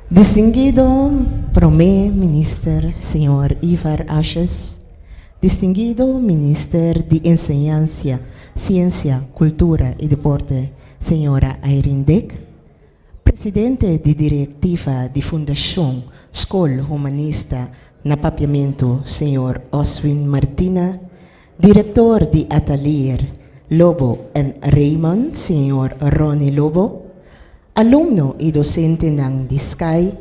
Distinguido Prome Minister señor Ivar Asjes, Distinguido Minister di Enseñansia, Siensia, Kultura i Deporte señora Irene Dick, Presidente di Direktiva di Fundashon Skol Humanista na Papiamentu señor Oswin Martina, Direktor di Atalier Lobo en Raymond señor Ronny Lobo, alumno i dosentenan di Sky,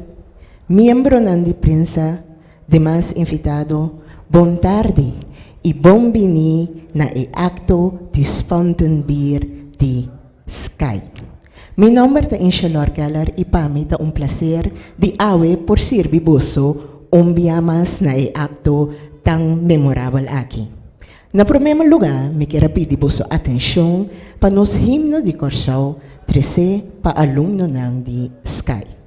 miembronan di prensa, demas invitado, bon tardi i bon bini na e akto di Spontanbier di Sky. Mi nomber ta Inshelor Keller i pa mi ta un placer di awe por sirbi boso un bia mas na e akto tan memorabel aki. Na promé lugá mi kier a pidi boso atenshon pa nos himno di Kòrsou tresé pa alumnonan di Sky.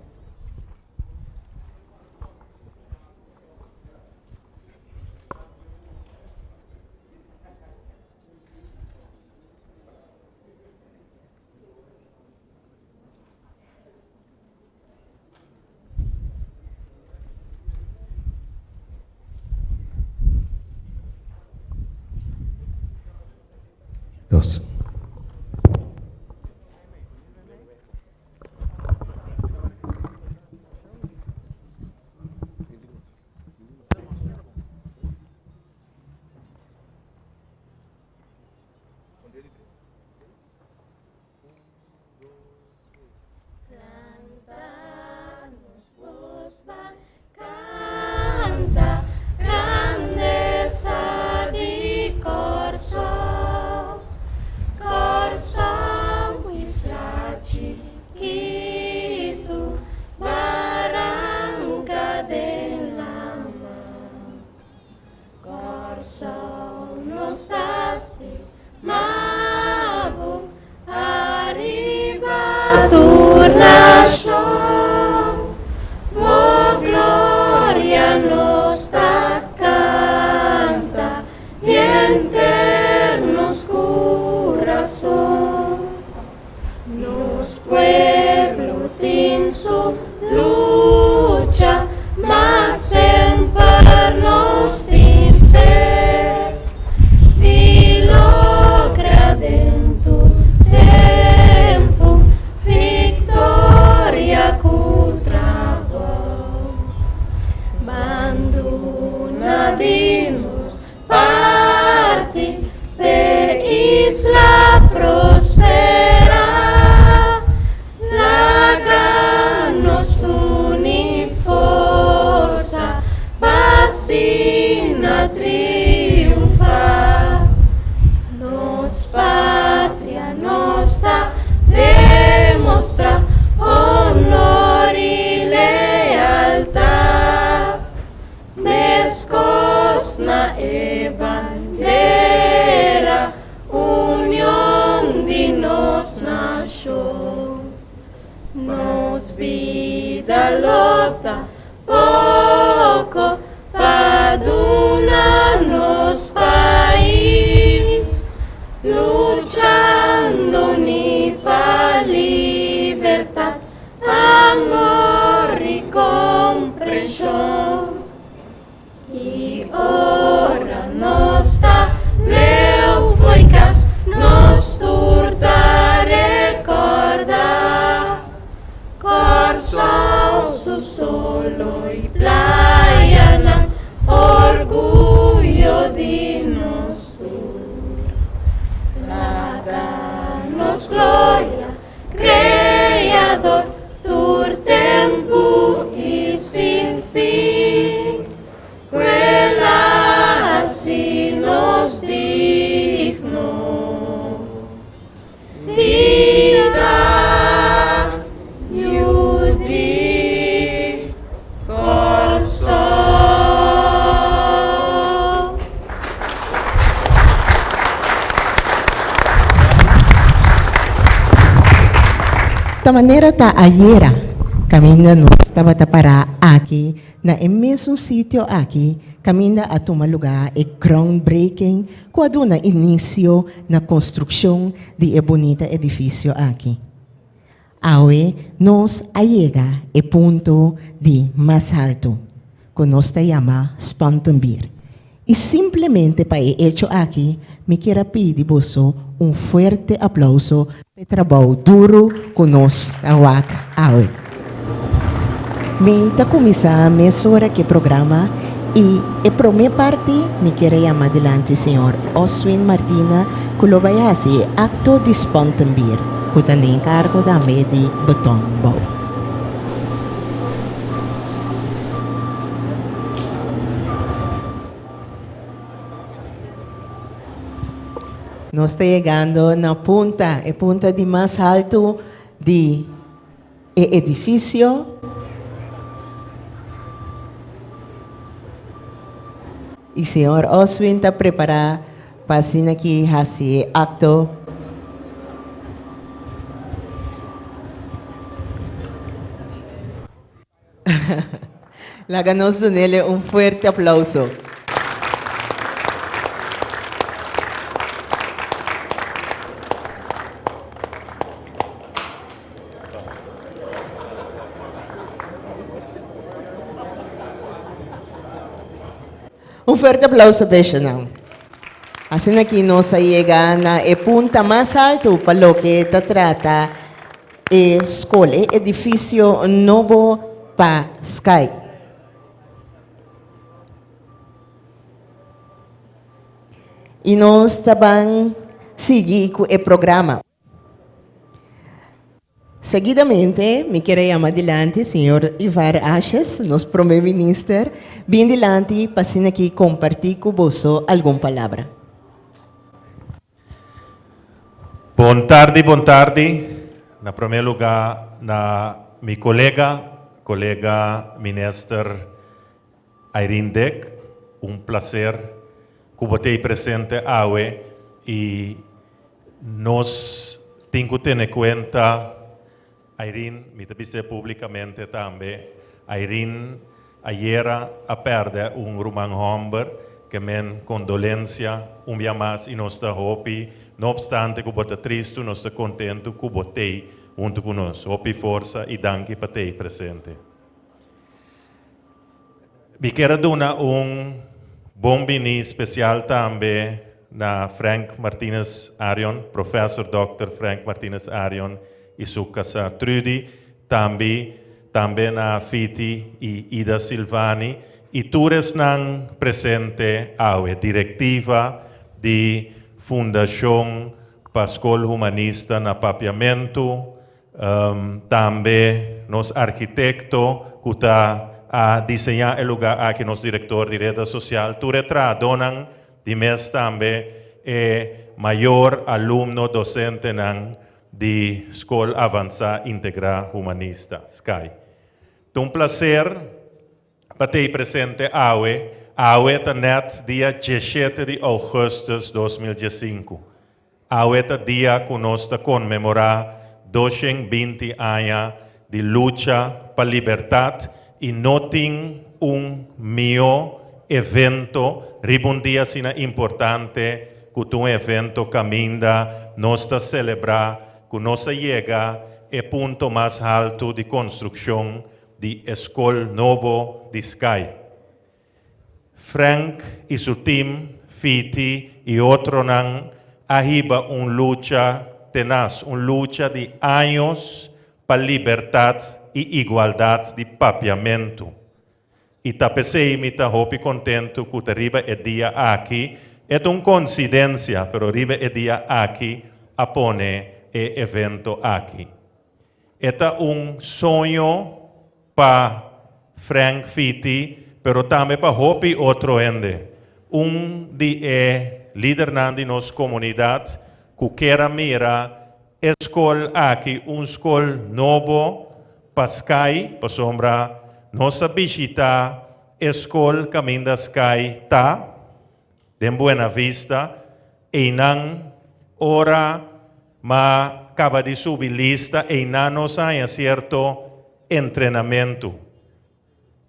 Dos. Ta manera ta ayera kaminda nos tabata pará aki. Na e mesun sitio aki kaminda a tuma lugá e groundbreaking ku a duna inisio na konstrukshon di e bunita edifisio aki. Awe nos a yega e punto di mas haltu, ku nos ta yama Spantenbier. I simplemente pa e echo aki mi kier a pidi boso un fuerte aplouso pa e trabou duru ku nos ta wak awe. Mi ta kuminsá mesora ku e programa i e promé parti mi kier a yama dilanti señor Oswin Martina ku lo bai hasi e akto di spontenbier ku ta na enkargo tambe di Betonbouw. Nos ta yegando na punta, e punta di mas haltu di e edifisio. I señor Oswin ta prepará pa asina ki hasi e akto. Laga nos dunele un fuerte aplauso. Un fuerte aplauso pa eshanan. Asina aki nos a yega na e punta mas alto pa loke ta trata e skol, e edifisio nobo pa Sky. I nos ta ban sigui ku e programa. Seguidamente mi kier a yama dilanti señor Ivar Asjes, nos Prome Minister, bin dilanti pa asina aki kompartí ku boso algun palabra. Bon tardi, bon tardi. Na prome luga na mi colega, colega Minister Irene Dick, un placer cu bo t'ey presente awe y nos tin cu tene cuenta Irene, mi ta bis'é públikamente tambe, Irene ayera a pèrdè un ruman hòmber, ke men kondolensia un bia mas i nos ta hopi, no opstante ku bo ta tristu, nos ta kontentu ku bo t'ei huntu ku nos. Hopi forsa i danki pa t'ei presente. Mi kier a duna un bon bini spesial tambe na Frank Martinez Arion, Professor Dòkter Frank Martinez Arion i su kasá Trudy, tambe tambe na Fiti i Ida Silvani i tur esnan presente awe, direktiva di Fundashon pa Skol Humanista na Papiamentu, Tambe nos arkitekto ku ta a diseñá e lugá aki, nos direktor di reda sosial, tur e trahadónan di mes tambe e mayor, alumno, dosentenan di Skol Avansá Integrá Humanista, SKAI. Ta un plaser pa t'ei presente awe. Awe ta nèt dia dieshete di ougùstùs 2015. Awe ta dia ku nos ta konmemorá 220 aña di lucha pa libertat i no tin un mihó evento riba un dia asina importante ku ta un evento kaminda nos ta selebrá ku nos a yega e punto mas haltu di konstrukshon di e skol nobo di Sky. Frank i su tim, Fiti i otronan a hiba un lucha tenas, un lucha di años pa libertat i igualdat di papiamentu. I ta p'esei mi ta hopi kontentu ku ta riba e dia aki, e ta un konsidensia, pero riba e dia aki a pone e evento aki. E ta un soño pa Frank Fiti, pero tambe pa hopi otro hende. Un di e lidernan di nos komunidat ku kier a mira e skol aki un skol nobo pa Sky, pasobra nos a bishita e skol kaminda Sky ta, Den Buena Vista, einan ora m'a kaba di subi lista, einan nos a haña sierto entrenamentu.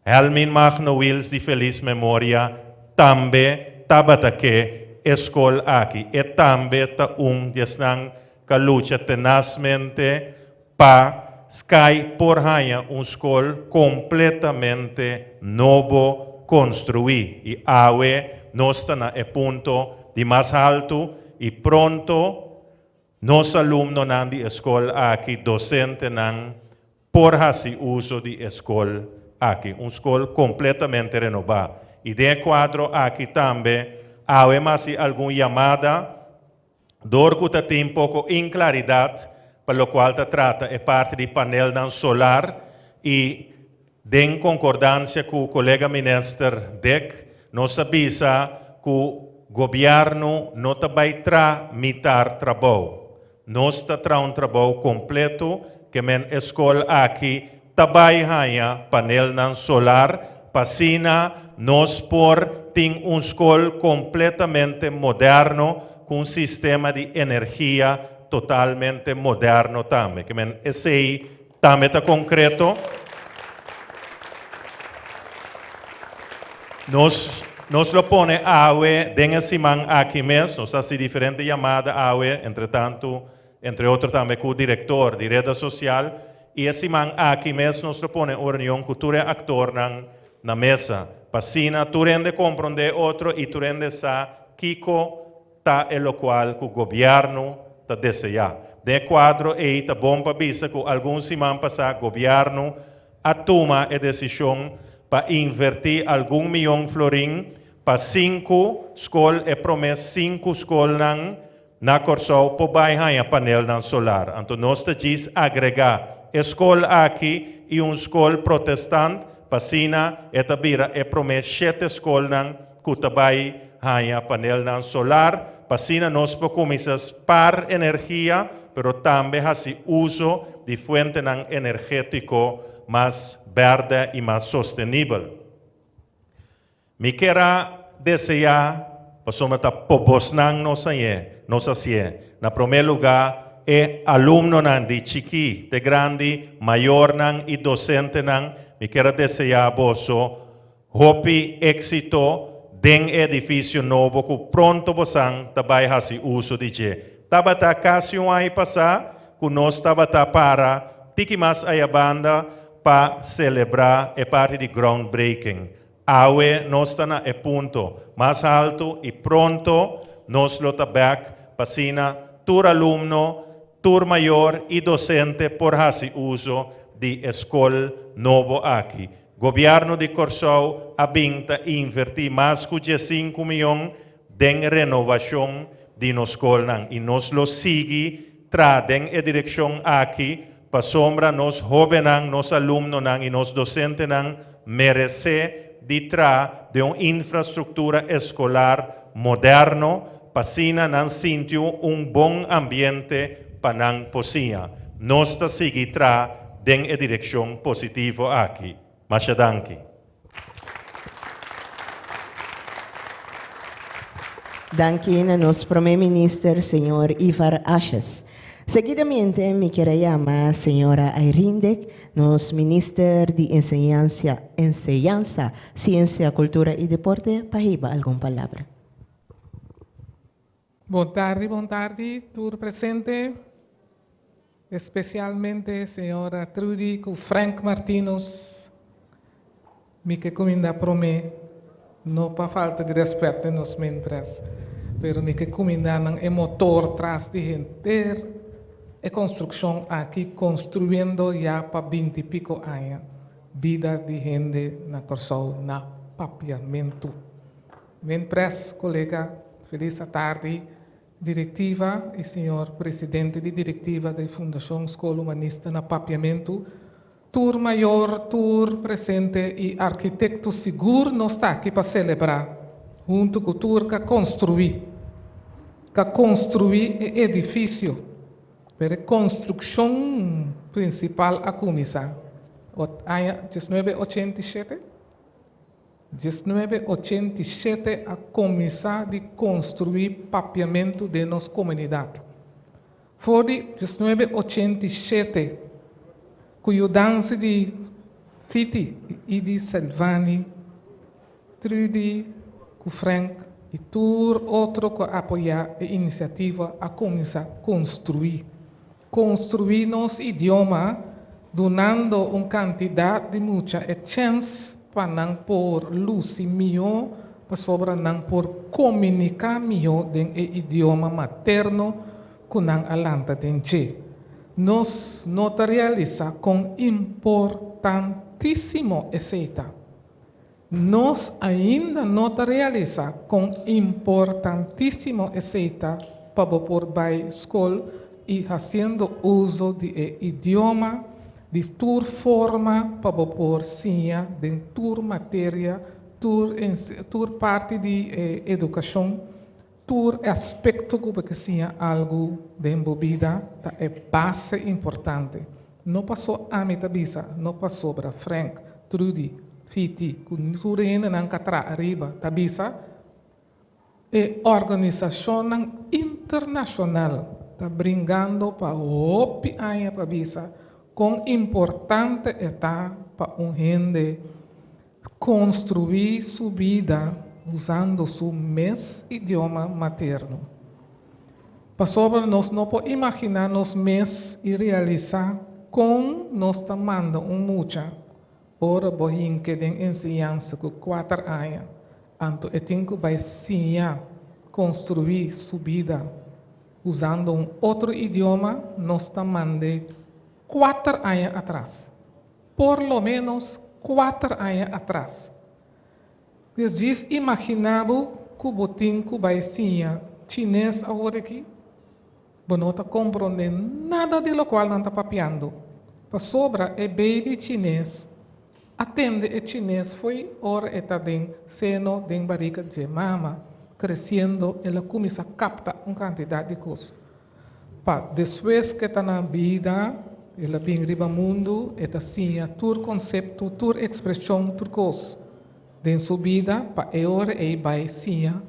Helmin Magno Wiels di felis memoria tambe tabata ke e skol aki. E tambe ta un di esnan ku a lucha tenasmente pa Sky por haña un skol kompletamente nobo konstruí. I awe nos ta na e punto di mas haltu i pronto nos alumnonan di e skol aki, dosentenan, por hasi uso di e skol aki, un skol kompletamente renobá. I den e kuadro aki tambe awe mi hasi algun yamada dor ku ta tin poko inklaridat pa lokual ta trata e parti di panelnan solar i den konkordansia ku kolega minister Dick nos a bisa ku gobièrnu no ta bai tra mitar trabou. Nos ta traha un trabou kompleto ke men e skol aki ta bai haña panelnan solar pa asina nos por tin un skol kompletamente moderno ku un sistema di energia totalmente moderno tambe. Ke men esei tambe ta konkreto. Nos nos lo pone awe den e siman aki mes, nos a hasi diferente yamada awe, entretantu, entre otro tambe ku direktor di Reda Sosial, i e siman aki mes nos lo pone un reunion ku tur e aktornan na mesa, pa asina tur hende komprondé otro i tur hende sa kiko ta e lokual ku gobièrnu ta deseá. Den e kuadro ei ta bon pa bisa ku algun siman pasá gobièrnu a tuma e desishon pa invertí algun mion florin pa sinku skol, e promé sinku skolnan na Kòrsou por bai haña panelnan solar. Anto nos ta djis agregá e skol aki i un skol protestant pa asina e ta bira e promé shete skolnan ku ta bai haña panelnan solar pa asina nos por kuminsá spar energia pero tambe hasi uso di fuentenan energétiko mas bèrdè i mas sostenibel. Mi kier a deseá pasobra ta pobosnan nos hañ'é, nos hasié. Na promé lugá e alumnonan di chikí te grandi, mayornan i dosentenan, mi kier a deseá boso Hopi éksito den e edifisio nobo ku pronto bosan ta bai hasi uso di dje. Tabata kasi un aña pasá ku nos tabata para tiki mas ayabanda pa selebrá e parti di groundbreaking. Awe nos ta na e punto mas haltu i pronto nos lo ta bèk pa asina tur alumno, tur mayor i dosente por hasi uso di e skol nobo aki. Gobièrnu di Kòrsou a bin ta invertí mas ku diesinku mion den renovashon di nos skolnan i nos lo sigui traha den e direkshon aki pasobra nos hóbennan, nos alumnonan i nos dosentenan meresé di traha den un infrastruktura eskolar moderno pa asina nan sinti un bon ambiente pa nan por siña. Nos ta sigui traha den e direkshon positivo aki. Masha danki. Danki na nos Prome Minister señor Ivar Asjes. Seguidamente mi kier a yama señora Irene Dick, nos Minister di Enseñansia, Enseñansa, Siensia, Kultura i Deporte pa hiba algun palabra. Bon tardi, bon tardi tur presente, especialmente señora Trudy cu Frank Martinus. Mi ke cuminda prome, no pa falta di respet den nos mentres, pero mi ke cuminda nan e motor tras di henter e construccion aki construyendo ya pa binti pico aña bida di hende na Corsou na Papiamentu. Minpres, kolega, felis atardi, direktiva i señor presidente di direktiva di Fundashon Skol Humanista na Papiamentu, tur mayor, tur presente i arkitekto sigur nos ta aki pa selebrá huntu ku tur k'a konstruí, k'a konstruí e edifisio, pero e konstrukshon prinsipal a kuminsá aña 1987. 1987 a kuminsá di konstruí papiamentu den nos komunidat. For di 1987, ku yudansa di Fiti i Idi Selvani, Trudy ku Frank i tur otro ku a apoyá e inisiativa a kuminsá konstruí. Konstruí nos idioma dunando un kantidat di mucha e chèns pa nan por lusi mihó pasobra nan por komuniká mihó den e idioma materno ku nan a lanta den dje. Nos no ta realisá kon importantísimo esei ta. Nos ainda no ta realisá kon importantísimo esei ta pa bo por bai skol i hasiendo uso di e idioma di tur forma pa bo por siña den tur materia, tur tur parti di e edukashon. Tur e aspekto ku bo ke siña algu den bo bida ta e base importante. No paso ami ta bisa, no pasobra Frank, Trudy, Fiti ku tur e hendenan ka traha ariba ta bisa. E organisashonnan internashonal ta bringando pa hopi aña pa bisa kon importante e ta pa un hende Konstruí su bida usando su mes idioma materno. Pasobra nos no por imaginá nos mes i realisá kon nos ta manda un mucha ora bo hinke den enseñansa ku kuater aña, anto e tin ku bai siña konstruí su bida usando un otro idioma, nos ta mand'é kuater aña atras. Por lo ménos kuater aña atras. Pues djis imaginá bo ku bo tin ku bai siña chines awor aki. Bo no ta komprondé nada di lokual nan ta papiando, pasobra e beibi chines a tende e chines fo'i ora e ta den seno den barika dje mama, kresiendo el a kuminsá kapta un kantidat di kos. Pa despues ke ta na bida, el a bin riba mundu, e ta siña tur konsepto, tur ekspreshon, tur kos den su bida pa e ora ei bai siña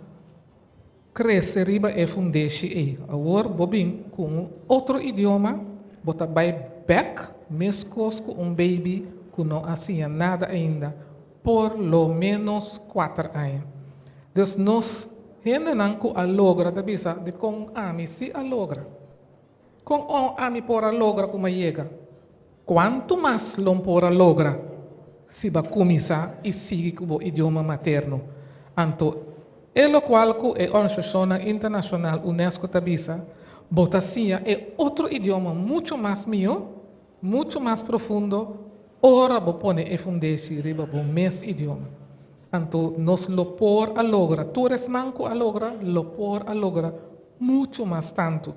krese riba e fundeshi ei. Awor bo bin ku un otro idioma, bo ta bai bèk meskos ku un beibi ku no a siña nada ainda, por lo ménos kuater aña. Dus nos hendenan ku a logra ta bisa, Dikon ami sí a logra? Kon ami por a logra ku mi a yega? Kuantu mas lo por a logra si bo a kuminsá i sigui ku bo idioma materno? Anto e lokual ku e organisashonnan internashonal unesco ta bisa, bo ta siña e otro idioma muchu mas mihó, Muchu mas profundo ora bo pone e fundeshi riba bo mes idioma. Anto nos lo por a logra, tur esnan ku a logra lo por a logra muchu mas tantu.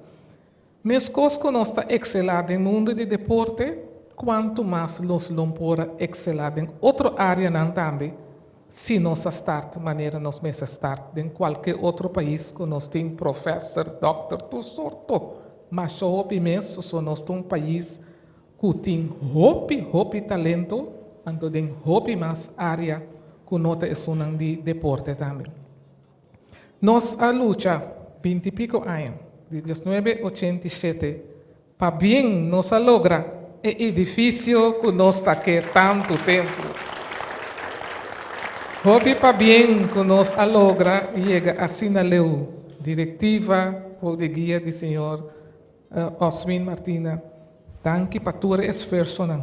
Meskos ku nos ta ekselá den mundu di deporte, kuantu mas nos lo por a ekselá den otro áreanan tambe si nos a start manera nos mester start den kualke otro pais ku nos tin profèser, dòkter, tur sorto. Masha hopi mes, so nos ta un pais ku tin hopi hopi talento, anto den hopi mas área ku no ta esunnan di deporte tambe. Nos a lucha binti piko aña, di diesnuebe ochenta i shete, pa bien nos a logra e edifisio ku nos ta ke tantu tempu. Hopi pabien ku nos a logra yega asina leu, direktiva for di guia di señor Oswin Martina, danki pa tur e esfuersonan.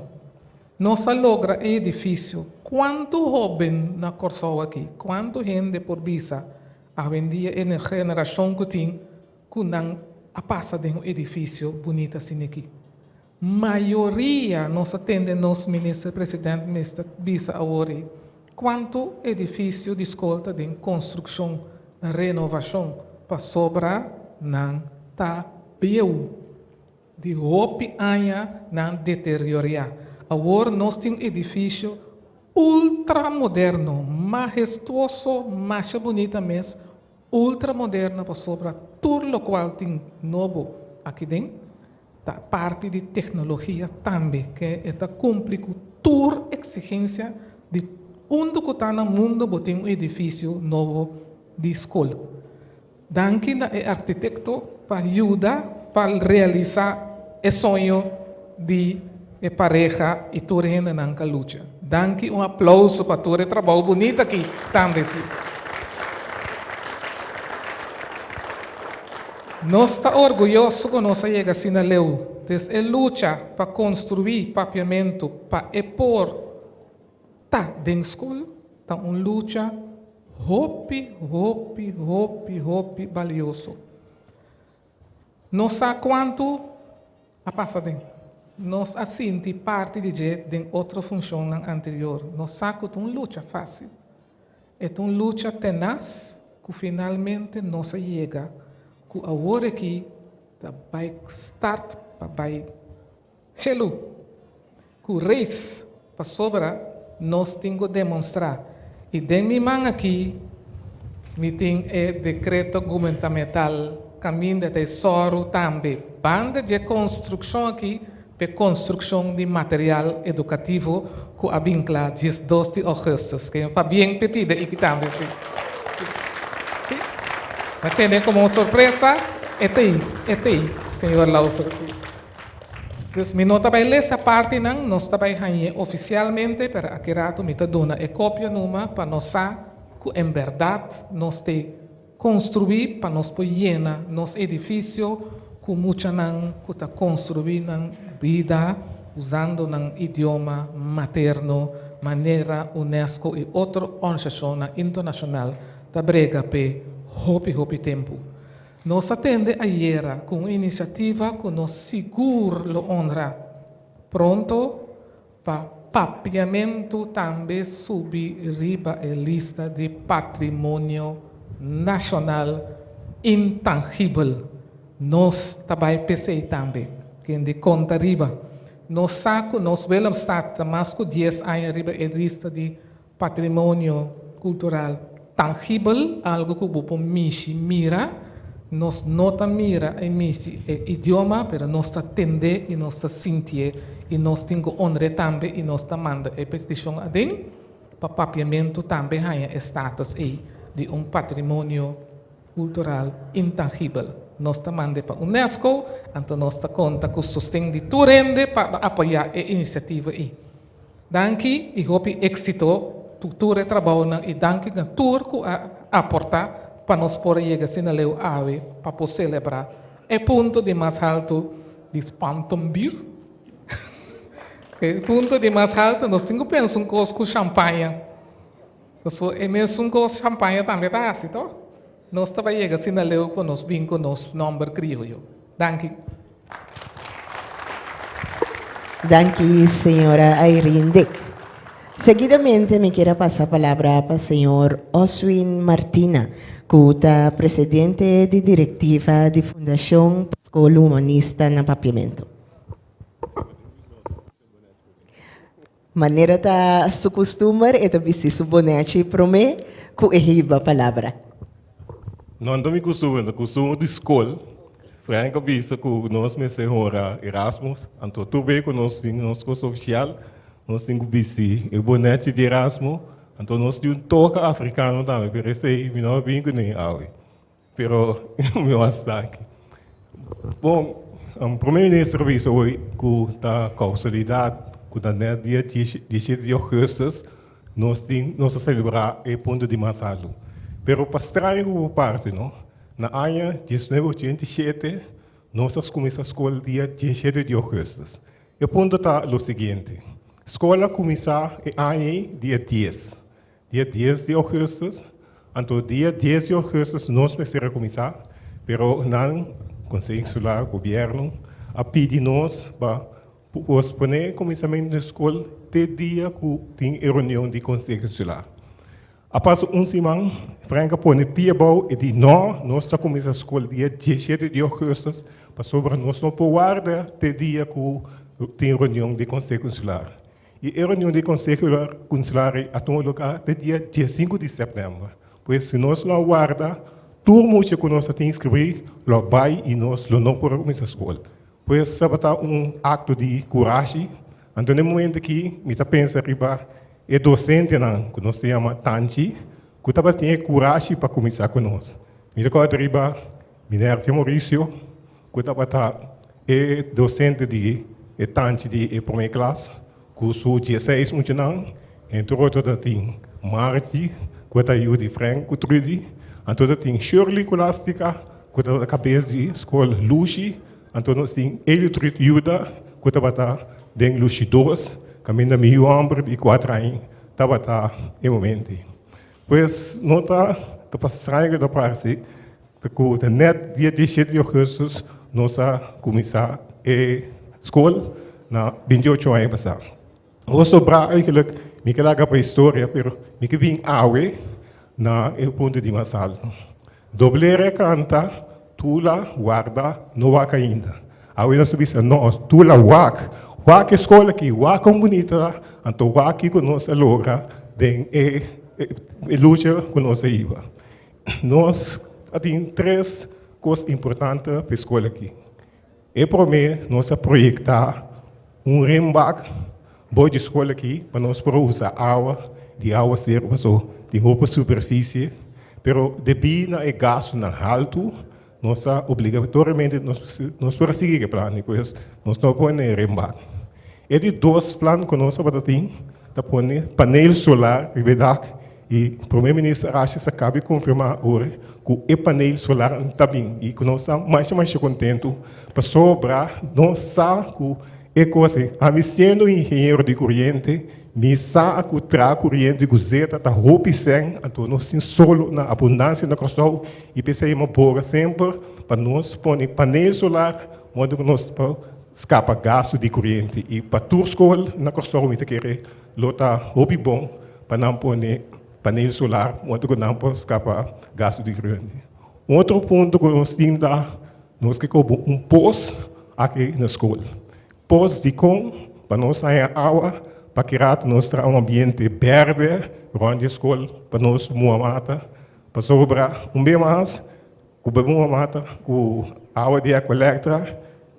Nos a logra e edifisio. Kuantu hóben na Kòrsou aki, kuantu hende por bisa awendia e generashon ku tin ku nan a pasa den un edifisio bunita asina aki? Mayoria nos a tende nos Minister President mester bisa awor ei cuanto edificio di scol ta den construccion, renovacion, pasobra nan ta bieu. Di hopi aña nan deteriorea. Awor nos tin edificio ultramoderno, mahestuoso, masha bunita mes, Ultramoderno pasobra tur locual tin nobo aki den ta parti di tecnologia tambe ke e ta cumpli cu tur exigencia di unda cu ta na mundo bo tin un edificio nobo di scol. Danki na e arquitecto pa yuda pa realisa e soño di e pareha y tur hendenan ka lucha. Danki, un aplouso pa tur e trabou bunita aki tambe si. Nos ta orguyoso ku nos a yega asina leu des e lucha pa konstruí papiamentu pa e por ta den skol ta un lucha hopi hopi hopi hopi balioso. Nos sa kuantu a pasa den. Nos a sinti parti di dje den otro funshonnan anterior. Nos sa ku ta un lucha fásil. E ta un lucha tenas ku finalmente nos a yega ku awor aki ta bai start pa bai shelu ku reis pasobra nos tin ku demonstrá. I den mi man aki mi tin e dekreto gubernamental kaminda ta e sòru tambe banda dje konstrukshon aki p'e konstrukshon di material edukativo ku a bin kla 12 di ougùstùs. Ke pabien p'e pida aki tambe si. Si. Si. Mi a tene komo un sorpresa e ta ei, e ta ei, señor Lauffer. Si. Dus mi no ta bai lesa partinan, nos ta bai hañ'é ofisialmente, pero aki rato mi ta duna e kopia numa pa nos sa ku en bèrdat nos te konstruí pa nos por yena nos edifisio ku muchanan ku ta konstruí nan bida usando nan idioma materno manera UNESCO i otro organisashonnan internashonal ta brega p'e hopi hopi tempu. Nos a tende ayera ku un inisiativa ku nos sigur lo honra pronto pa papiamentu tambe subi riba e lista di patrimonio nashonal intangibel. Nos ta bai p'esei tambe. Kende konta riba. Nos sa ku nos Willemstad ta mas ku dies aña riba e lista di Patrimonio kultural tangibel, algu ku bo por mishi mira. Nos no ta mira i mishi e idioma, pero nos ta tend'é i nos ta sintié i nos tin ku honr'é tambe i nos ta manda e petishon aden pa papiamentu tambe haña e status ei di un patrimonio kultural intangibel. Nos ta mand'é pa UNESCO, anto nos ta konta ku sosten di tur hende pa apoyá e inisiativa ei. Danki y hopi exito tu tur e trabounan y danki na tur cu a aporta pa nos por a yega asina leu awe pa por celebra e punto di mas halto di Spantombier. E punto di mas halto nos tin cu pensa un cos cu champaña. Paso e mesun cos champaña tambe ta haci to. Nos ta bay yega asina leu cu nos bin cu nos nomber crioyo. Danki. Danki señora Irene Dick. Seguidamente mi kier a pasa palabra pa señor Oswin Martina cu ta presidente di directiva di Fundacion pa Scol Humanista na Papiamento. Manera ta su custumber e ta bisti su bonechi prome cu e hiba palabra. No ta mi custumber, ta custumber di scol. Frank a bisa cu nos mester honra Erasmus, anto tur bey cu nos tin nos cos oficial, nos tin cu bisti e bonechi di Erasmus, anto nos tin un toca africano tambe, pero esey mi no a bin cune awe. Pero mi was danki. Bon, Prome Minister a bisa hoy cu ta causalidad cu ta net dia 17 di augustus nos tin nos ta celebra e punto di mas alto. Pero pa straño cu por parce no, na aña 1987 nos a cuminsa scol dia 17 di augustus. E punto ta lo siguiente, scol a cuminsa e aña ey dia 10. Dia dies di ougùstùs, anto dia dies di ougùstùs nos mester a kuminsá, pero nan, Konseho Insular, gobièrnu, a pidi nos pa posponé e kuminsamentu di skol te dia ku tin e reunion di Konseho Insular. A pasa un siman, Frank a pone pia abou i di, No, nos ta kuminsá skol dia diesshete di ougùstùs, pasobra nos no por warda te dia ku tin reunion di Konseho Insular. I e reunion di Konseho Insular a tuma lugá te dia diesinku di sèptèmber. Pues si nos lo a warda, tur mucha ku nos a tin inskribí lo a bai i nos lo no por a kuminsá skol. Pues tabata un akto di kurashi. Anto na e momento akí mi ta pensa riba e dosentenan ku nos ta yama tanchi ku tabatin e kurashi pa kuminsá ku nos. Mi ta kòrda riba Minervia Mauricio ku tabata e dosente di e tanchi di e promé klas. Ku su dieseis muchanan, entre otro ta tin Margie ku ta yu di Frank ku Trudy, anto ta tin Shirley Colastica ku tabata kabes di skol Lushi, anto nos tin Eliutrud Juda ku tabata den Lushi dos, kaminda mi yu hòmber di kuater aña tabata e momento. Pues no ta ta pa straño ku ta parse ku ta nèt dia diesshete di ougùstùs nos a kuminsá e skol na 28 aña pasá. Nos sobrá eigenlik mi ke laga pa historia pero mi ke bin awe na e punto di mas alto. Doblera e kanta Tula warda no wak ainda. Awe nos ta bisa no, Tula wak. Wak e skol aki, wak kon bunita ta, anto wak kiko nos a logra den e e lucha ku nos a hiba. Nos a tin tres kos importante pa e skol aki. E promé nos a proyektá un renbak bou di skol aki pa nos por usa awa di awaseru paso tin hopi superfisie, pero debí na e gastunan haltu nos a obligatoriamente nos por a sigui ku e plan i pues nos no a pone e renbak. E di dos plan ku nos tabata tin ta pone panel solar riba e dak I Prome Minister Asjes a kabi konfirmá ora ku e panel solar ta bin i ku nos ta masha masha kontentu pasobra nos sa ku e kos ei. Ami siendo ingeniero di koriente mi sa ku traha koriente ku zeta ta hopi sèn anto nos tin solo na abundansia na Kòrsou i p'esei mi boga semper pa nos pone panel solar modo ku nos por skapa gastu di koriente i pa tur skol na Kòrsou mi ta kere Lo ta hopi bon pa nan pone panel solar modo ku nan por skapa gastu di koriente. Un otro punto ku nos tin ta nos ke koba un pos aki na skol. Pos dikon? Pa nos haña awa pa ki rato nos traha un ambiente berde rònt di e skol pa nos muha mata. Pasobra un bes mas Ku bo muha mata ku awa di Aqualectra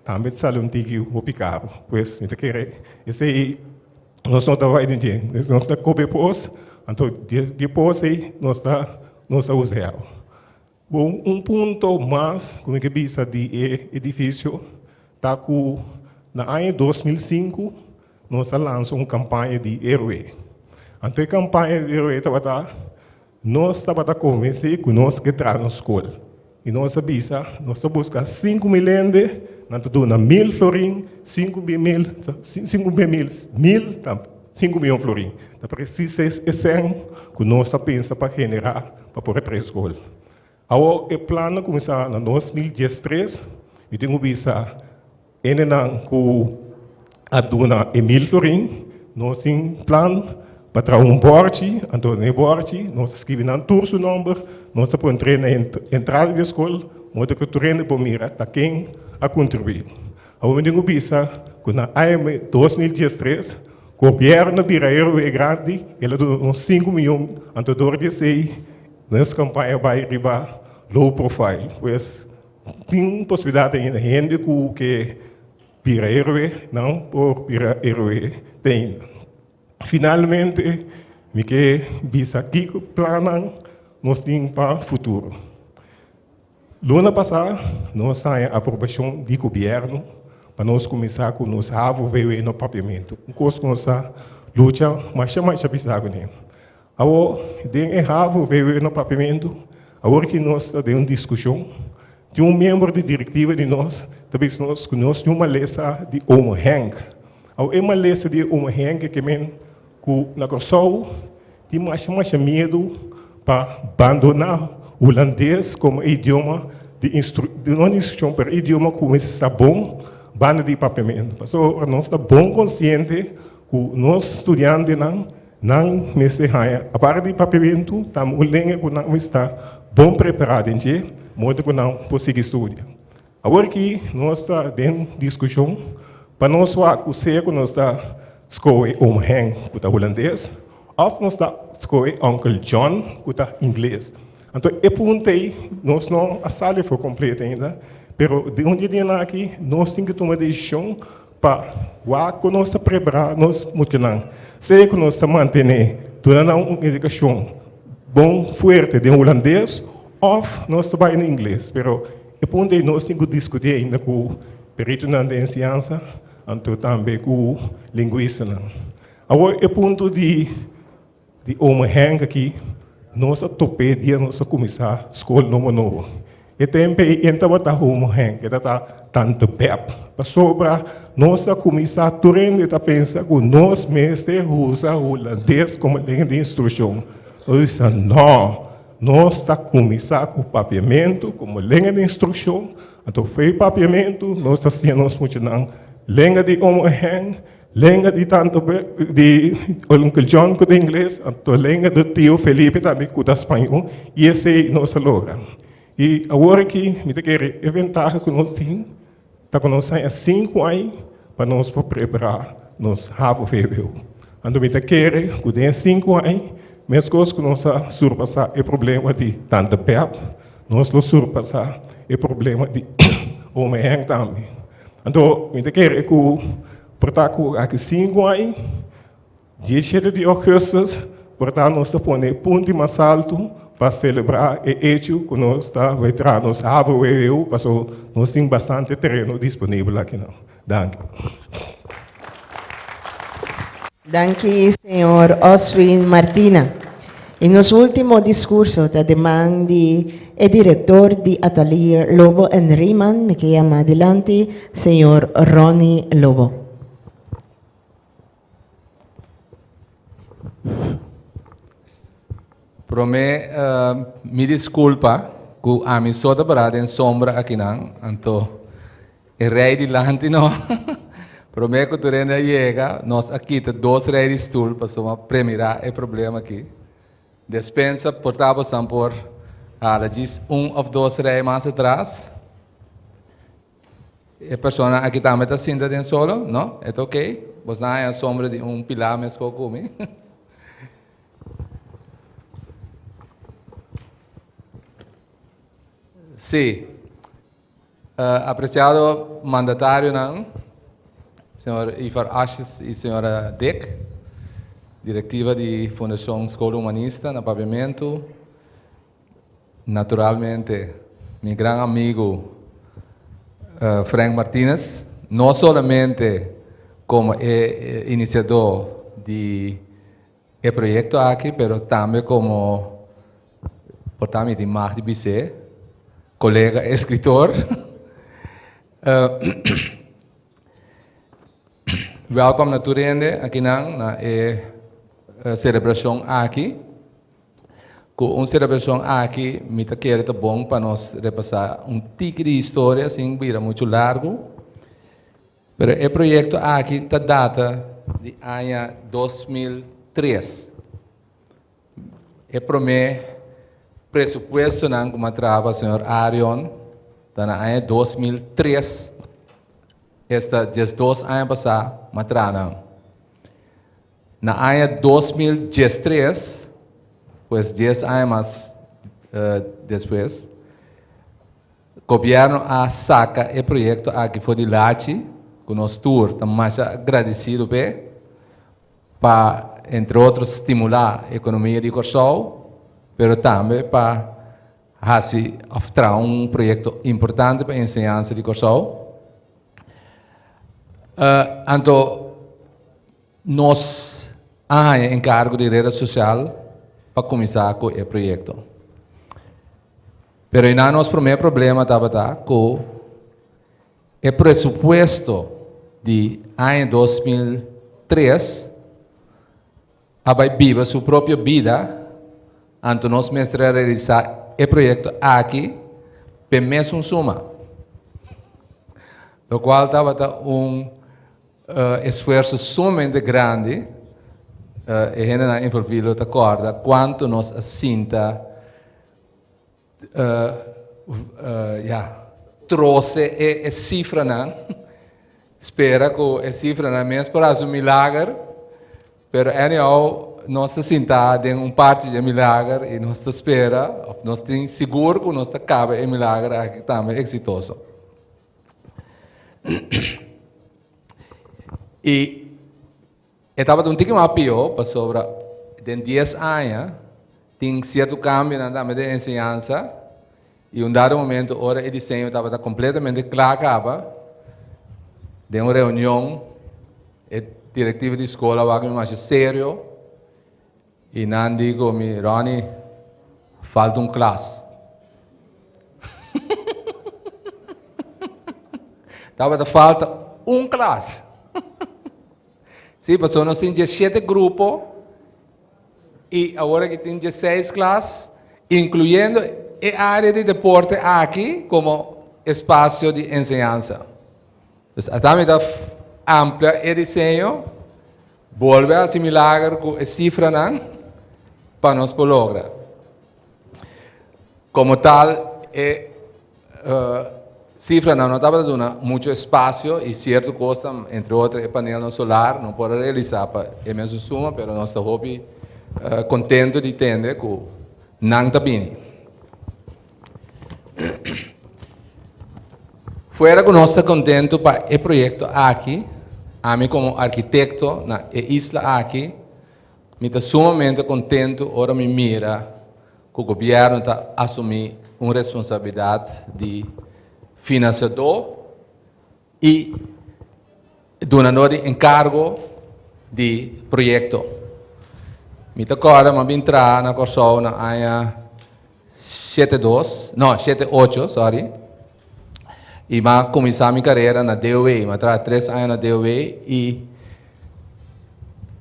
tambe ta sali un tiki hopi karu. Pues mi ta kere esei nos no ta bai den dje. Nos ta kobe pos, anto di pos ei nos ta nos ta usa e awa. Bon, un punto mas ku mi ke bisa di e edifisio ta ku na aña 2005 nos a lansa un kampaña di héroe. Anto e kampaña di héroe tabata Nos tabata konvensí ku nos ke traha nos skol i nos a bisa nos ta buska 5000 hende, nan ta duna 1000 florin, 5000, 5000, mil ta 5 miyon florin. Ta presis e sèn ku nos a pensa pa generá pa por a traha e skol. Awor e plan a kuminsá na 2013, mi tin ku bisa Hendenan ku a duna e 1000 florin, nos tin plan pa traha un bòrchi, anto na e bòrchi nos ta skribi nan tur su nòmber, nos ta pone na entrada di e skol, modo ku tur hende por mira ta ken a kontribuí. Awor mi tin ku bisa ku na aña 2013 gobièrnu bira héroe grandi, el a duna nos 5 mion, anto dor di esei nos kampaña bai riba low profile. Pues tin posibilidat ainda hende ku ke bira héroe nan por bira héroe te ainda. Finalmente mi ke bisa kiko plannan nos tin pa futuro. Luna pasá nos haña aprobashon di gobièrnu pa nos kuminsá ku nos havo VW no Papiamentu, un kos ku nos a lucha masha masha pisá kuné. Awor den e havo VW no Papiamentu, awor ki nos ta den un diskushon, tin un miembro di direktiva di nos ta bisa nos ku nos tin un malesa di Omo Henk. Awor e malesa di Omo Henk ke men ku na Kòrsou tin masha masha miedu pa bandoná hulandes komo e idioma di instru no di instrukshon pero e idioma ku mester sta bon banda di papiamentu. Pasobra nos ta bon konsiente ku nos studiantenan nan mester haña aparte di papiamentu tambe un lenga ku nan mester ta bon prepará den dje modo ku nan por sigui studia. Awor ki nos ta den diskushon pa nos wak ku sea ku nos ta skohe Oom Henk ku ta hulandes òf nos ta skohe Uncle John ku ta ingles. Anto e punto ei nos no a sali for kompleto ainda, pero den un di e dianan aki nos tin ku tuma desishon pa wak ku nos ta prepará nos muchanan, sea ku nos ta mantené duna nan un edukashon bon fuerte den hulandes òf nos ta bai na ingles. Pero e punto ei nos tin ku diskutí ainda ku peritonan di enseñansa. anto tambe ku lingwistanan. Awor e punto di di Ome Henk aki, nos a top'é dia nos a kuminsá skol nobo nobo. E tempu ei e tabata Ome Henk, e tabata Tante Bep. Pasobra nos a kuminsá tur hende ta pensa ku nos mester usa hulandes komo lenga di instrukshon. Nos bisa nò, nos ta kuminsá ku papiamentu komo lenga di instrukshon, anto fo'i papiamentu nos ta siña nos muchanan lenga di Ome Henk, Lenga di tanto di Uncle John ku ta ingles, anto lenga di tio Felipe tambe ku ta spañó, i esei nos a logra. I awor aki mi ta kere e ventaha ku nos tin ta ku nos haña sinku aña pa nos por prepará nos havo-vwo. Anto mi ta kere ku den e sinku aña, meskos ku nos a surpasá e problema di tante Bep, nos lo surpasá e problema di Ome Henk tambe. Anto mi ta kere ku por ta ku aki sinku aña, diesshete di ougùstùs, por ta nos ta pone e punti mas altu pa selebrá e echu ku nos ta bai traha nos havo weu pasobra nos tin bastante tereno disponibel akinan. Danki. Danki señor Oswin Martina. Y nos ultimo discurso ta de man di e director di Atelier Lobo en Riemann, mi ke yama dilanti señor Ronny Lobo. Prome mi disculpa cu ami so ta para den sombra akinan, anto E rei dilanti no. Promé ku tur hende a yega, nos a kita dos rei di stul pasobra premirá e problema aki. Despensa por ta bosan por hala djis un òf dos rei mas atras. E persona aki tambe ta sinta den solo, no? E ta okey? Bosnan a haña sombra di un pilá meskó ku mi. Sí. Apreciado mandatarionan, señor Ivar Asjes y señora Dick, directiva di Fundacion School Humanista na Papiamentu, naturalmente mi gran amigo Frank Martinez, no solamente como e iniciador di E proyekto aki pero tambe komo por ta mi tin mag di bis'é, kolega eskritor. Wèlkòm na tur hende akinan na e selebrashon aki. Ku un selebrashon aki mi ta kere ta bon pa nos repasá un tiki di historia sin bira muchu largu. Pero e proyekto aki ta data di aña 2003. E promé presupuestonan ku m'a traha pa señor Arion ta na aña 2003, esta 12 aña pasá m'a traha nan. Na aña 2013, pues dies aña mas despues, Gobierno a saca e proyecto aki for di lachi, cu nos tur ta masha agradecido p'e, pa entre otro stimula economia di Corsou, pero tambe pa haci of traha un proyecto importante pa enseñansa di Corsou. Anto nos a haña encargo di Reda Social pa cuminsa cu e proyecto. Pero einan nos promé problema tabata ku e presupuesto di aña 2003 a bai biba su propio bida, anto nos mester a realisá e proyekto aki p'e mesun suma, lokual tabata un esfuerso sumamente grandi. E hendenan envolví lo ta kòrda kuantu nos a sinta Ya, trose e e sifranan, spera ku e sifranan mes por hasi un milager, pero anyhow nos ta sintá den un parti di e milager i nos ta spera òf nos tin sigur ku nos ta kaba e milager aki tambe eksitoso. I E tabata un tiki mas pió pasobra den dies aña tin sierto kambionan tambe den enseñansa i un dado momento ora e diseño tabata kompletamente kla kaba. Den un reunion e direktiva di skol a wak mi masha serio i nan di ku mi, Ronnie, falta un klas. Tabata falta un klas. Sí, pasobra nos tin diesshete grupo i awor aki tin diesseis klas, inkluyendo e área di deporte aki komo espasio di enseñansa. Dus ata mi ta amplia e diseño, bolbe hasi milager ku e sifranan pa nos por logra. Komo tal e sifranan no tabata duna mucho espasio i sierto kosnan, entre otro e panelnan solar no por a realisá pa e mesun suma, pero nos ta hopi kontento di tende ku nan ta bini. Fuera ku nos ta kontentu pa e proyekto aki, ami komo arkitekto na e isla aki, mi ta sumamente kontentu ora mi mira ku gobièrnu ta asumí un responsabilidat di finansiadó i dunadó di enkargo di proyekto. Mi ta kòrda mi a bin traha na Kòrsou na aña shete dos, no, shete ocho, sorry, i mi a kuminsá mi karera na DOW. Mi a traha tres aña na DOW i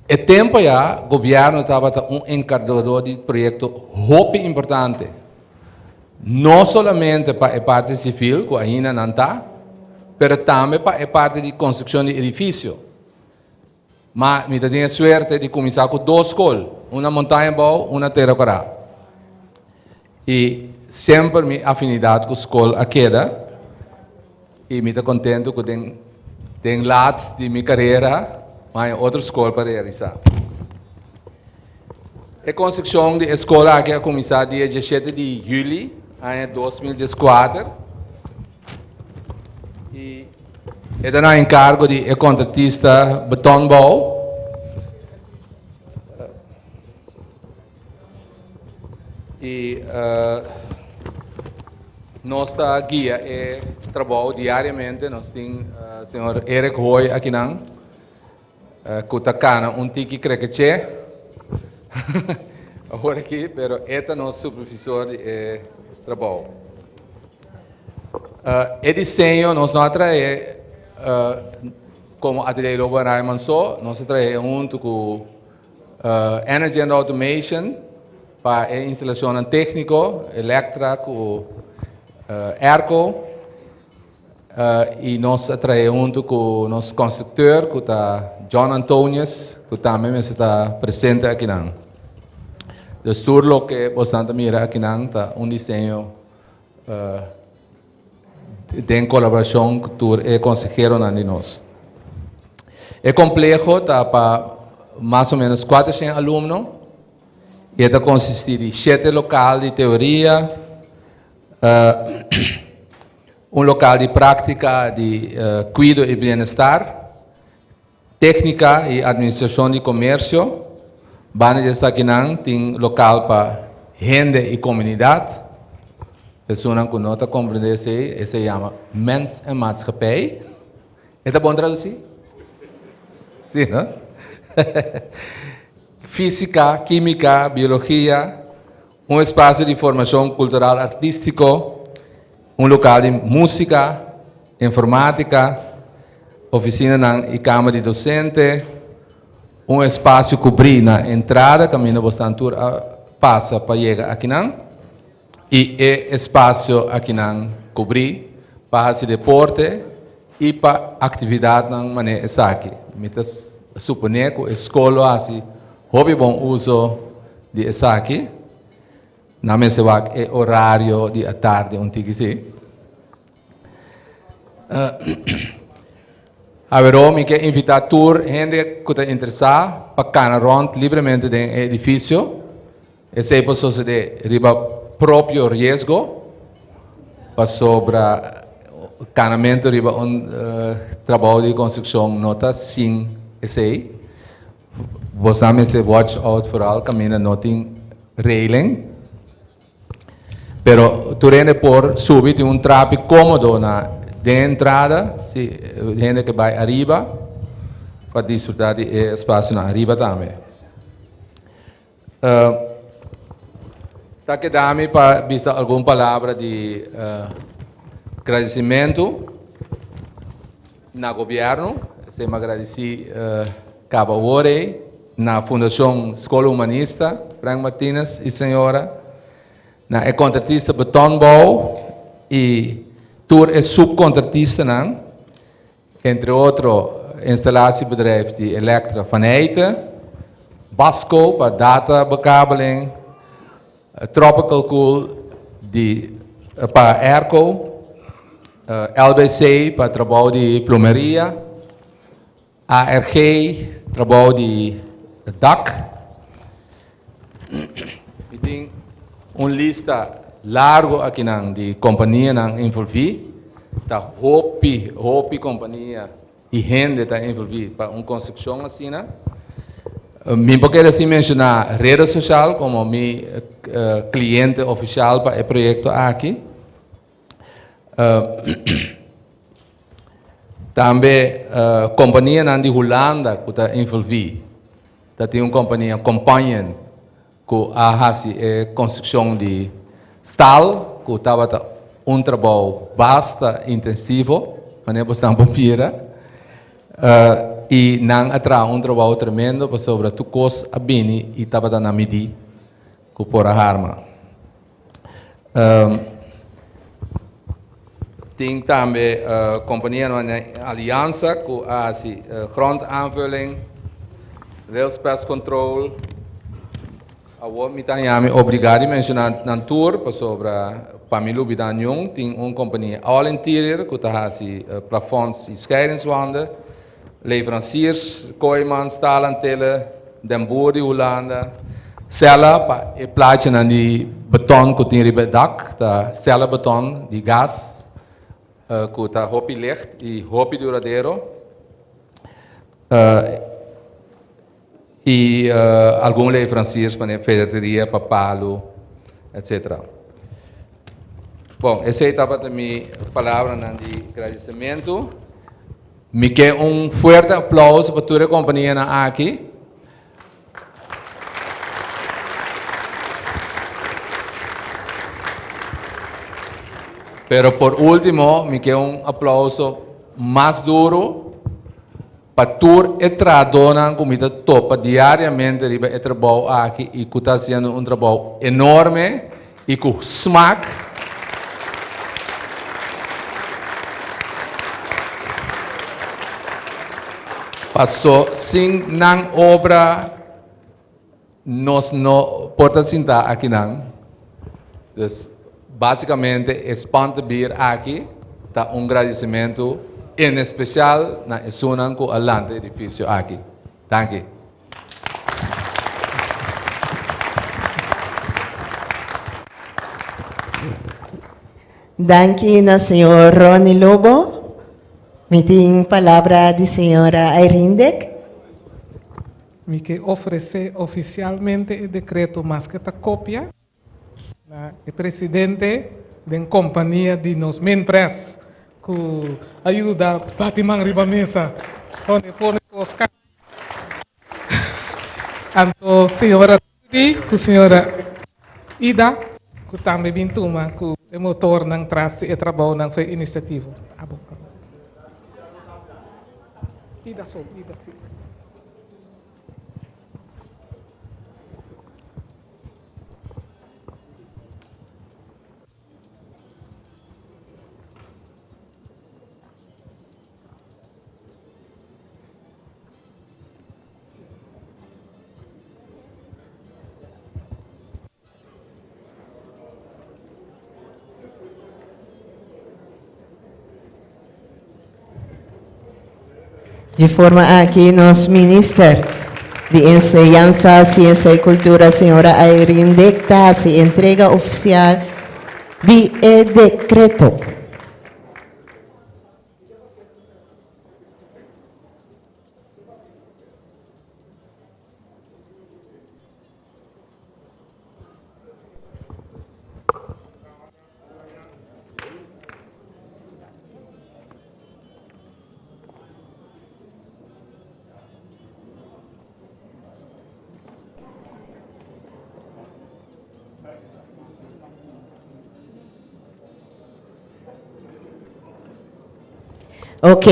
e tempu ayá gobièrnu tabata un enkargadó di proyekto hopi importante. No solamente pa e parti sivil, ku ainda nan ta, pero tambe pa e parti di konstrukshon di edifisio. Ma mi ta tin e suerte di kuminsá ku dos skol, un na Montaña Bou, un na Tera Kòrá. I semper mi afinidat ku skol a keda i mi ta kontentu ku den den lat di mi karera mi haña otro skol pa realisá. E konstrukshon di e skol aki a kuminsá dia diesshete di yüli aña 2014 i e ta na enkargo di e kontratista Betonbouw. I nos ta guia e trabou diariamente. Nos tin señor Eric Hoy akinan ku ta kana un tiki krekeche awor aki, pero e ta nos supervisor di e trabou. E diseño nos no a trae komo Atelier Lobo en Rayman so, nos a trae huntu ku Energy and Automation pa e instalashonnan tékniko, Elektra ku airco. I nos a trahe huntu ku nos konstrukteur ku ta John Antonius ku tambe mester ta presente akinan. Dus tur loke bosnan ta mira akinan ta un diseño den kolaborashon ku tur e konseheronan di nos. E kompleho ta pa mas o ménos kuatershen alumno i e ta konsistí di shete lokal di teoria, un lokal di práktika di kuido i bienestar, Téknika i Administrashon di Komersio. Banda di esakinan tin lokal pa hende i komunidat. Personanan ku no ta komprendé esei, esei yama Mens en Maatschappij. E ta bon tradusí? Sí, no? Físika, kímika, biologia, un espasio di formashon kultural artístiko, un lokal di músika, informátika, Oficinanan y cama di docente, un espacio cubri na entrada caminda bosnan tur a pasa pa yega akinan y e espacio akinan cubri pa haci deporte y pa actividadnan manera esaki. Mi ta supone cu e scol lo haci hopi bon uso di esaki. Nan mester wak e horario di atardi un tiki si. Aweró mi ke invitá tur hende ku ta interesá pa kana rònt libremente den e edifisio. Esei por sosodé riba propio riesgo, pasobra kanamentu riba un trabou di konstrukshon no ta sin esei. Bosnan mester watch out foral kaminda no tin reiling. Pero tur hende por subi, tin un trapi kómodo na Den entrada, si hende ke bai ariba pa disfrutá di e espasionan ariba tambe. Ta keda mi pa bisa algun palabra di gradisimentu na gobièrnu. Esei mi a gradisí kaba awor ei na Fundashon Skol Humanista Frank Martinez i señora, na e kontratista Betonbouw i tur e supkontratistanan. Entre otro installatiebedrijf di Elektra Van Eijten, Basco pa data bekabeling, Tropical Cool di pa airco, LBC pa trabou di plumeria, ARG trabou di dak. Mi tin un lista largo akinan di kompanianan envolví. Ta hopi, hopi kompania i hende ta envolví pa un konstrukshon asina. Mi por kere sin menshoná Rede Sosial komo mi kliente ofisial pa e proyekto aki. Tambe kompanianan di Hulanda ku ta envolví. Ta tin un kompania Companion ku a hasi e konstrukshon di stal ku tabata un trabou basta intensivo, manera bo esnan por mira. I nan a traha un trabou tremendo pasobra tur kos a bini i tabata na midí ku por a harma. Tin tambe kompanianan den aliansa ku a hasi grondaanvulling, rails pest control. Awor mi ta haña mi obligá di menshoná nan tur pasobra pa mi lubidá niun. Tin un kompania All Interior ku ta hasi plafonds i scheidingswanden. Leveranciers, Kooijman, Staal Antille, Den Boer di Hulanda, Sella pa e plachinan di beton ku tin riba e dak, ta Sella beton di gas ku ta hopi licht i hopi duradero. I algun leveranciers manera ferreteria pa palu, etcetera. Bon, esei tabata mi palabranan di gradisimentu. Mi ke un fuerte aplauso pa tur e kompanianan aki. Pero por último, mi ke un aplauso mas duru pa tur e trahadónan ku mi ta topa diariamente riba e trabou aki i ku ta hasiendo un trabou enorme i ku smak. Paso sin nan obra nos no por ta sinta akinan. Dus basicamente e spantebier aki ta un gradicimentu en especial na esunnan cu a lanta e edificio aki. Danki. Danki na señor Ronny Lobo. Mi tin palabra di señora Irene Dick. Mi ke ofresé ofisialmente e dekreto maske ta kopia na e presidente den kompania di nos Minpres ku a yuda bati man riba mesa pone pone kos kai. Anto señora Trudy ku señora Ida ku tambe bin tuma ku e motornan tras di e trabounan for e inisiativo. Abo, abo. Ida so, Ida si. Di forma aki nos Minister di Enseñansa, Siensia i Kultura, señora Irene Dick ta hasi entrega ofisial di e dekreto. Ok,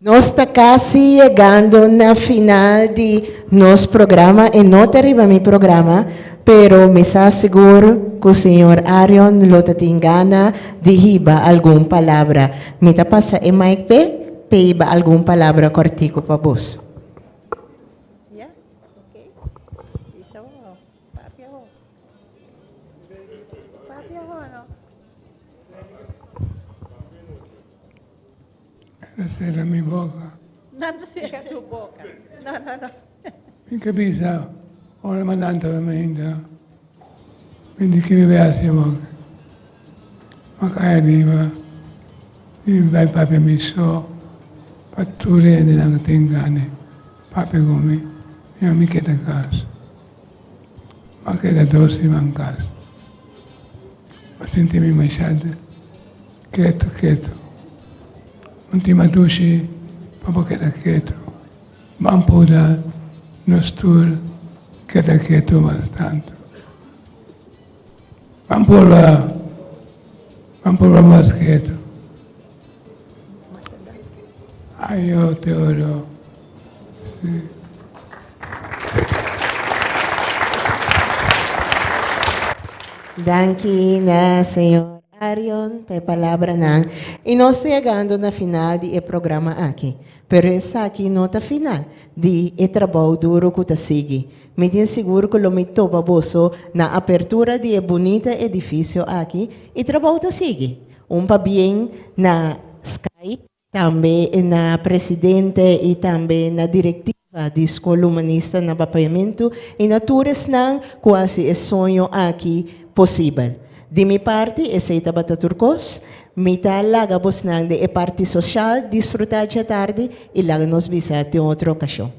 nos ta kasi yegando na final di nos programa e no ta riba mi programa, pero mi sa sigur ku señor Arion lo ta tin gana di hiba algun palabra. Mi ta pasa e mic p'e, p'e hiba algun palabra kòrtiku pa bos. Ta sera mi boka. Nan ta sera su boka. No, no, no. Mi ke bisa ora mi a lanta mi mainta mi di ke mi bai hasi awor. Mi a kai ariba i mi bai papia mi so pa tur hendenan tin gana papia ku mi mi a mi keda kas. Mi a keda dos siman kas. Mi a sinti mi masha ketu ketu. Un tima dushi pa bo keda ketu. Ban pura nos tur keda ketu mas tantu. Ban purba, ban purba mas ketu. Ayo te oro. Si. Danki na señor Arion pa e palabranan. I nos ta yegando na final di e programa aki. Pero esaki no ta final di e trabou duro ku ta sigui. Mi tin sigur ku lo mi topa boso na apertura di e bunita edifisio aki i trabou ta sigui. Un pabien na Sky, tambe na presidente i tambe na direktiva di Skol Humanista na Papiamentu i na tur esnan ku hasi e soño aki posibel. Di mi parti esei tabata tur kos. Mi ta laga bosnan den e parti sosial disfrutá djatardi i laga nos bisa tin otro okashon.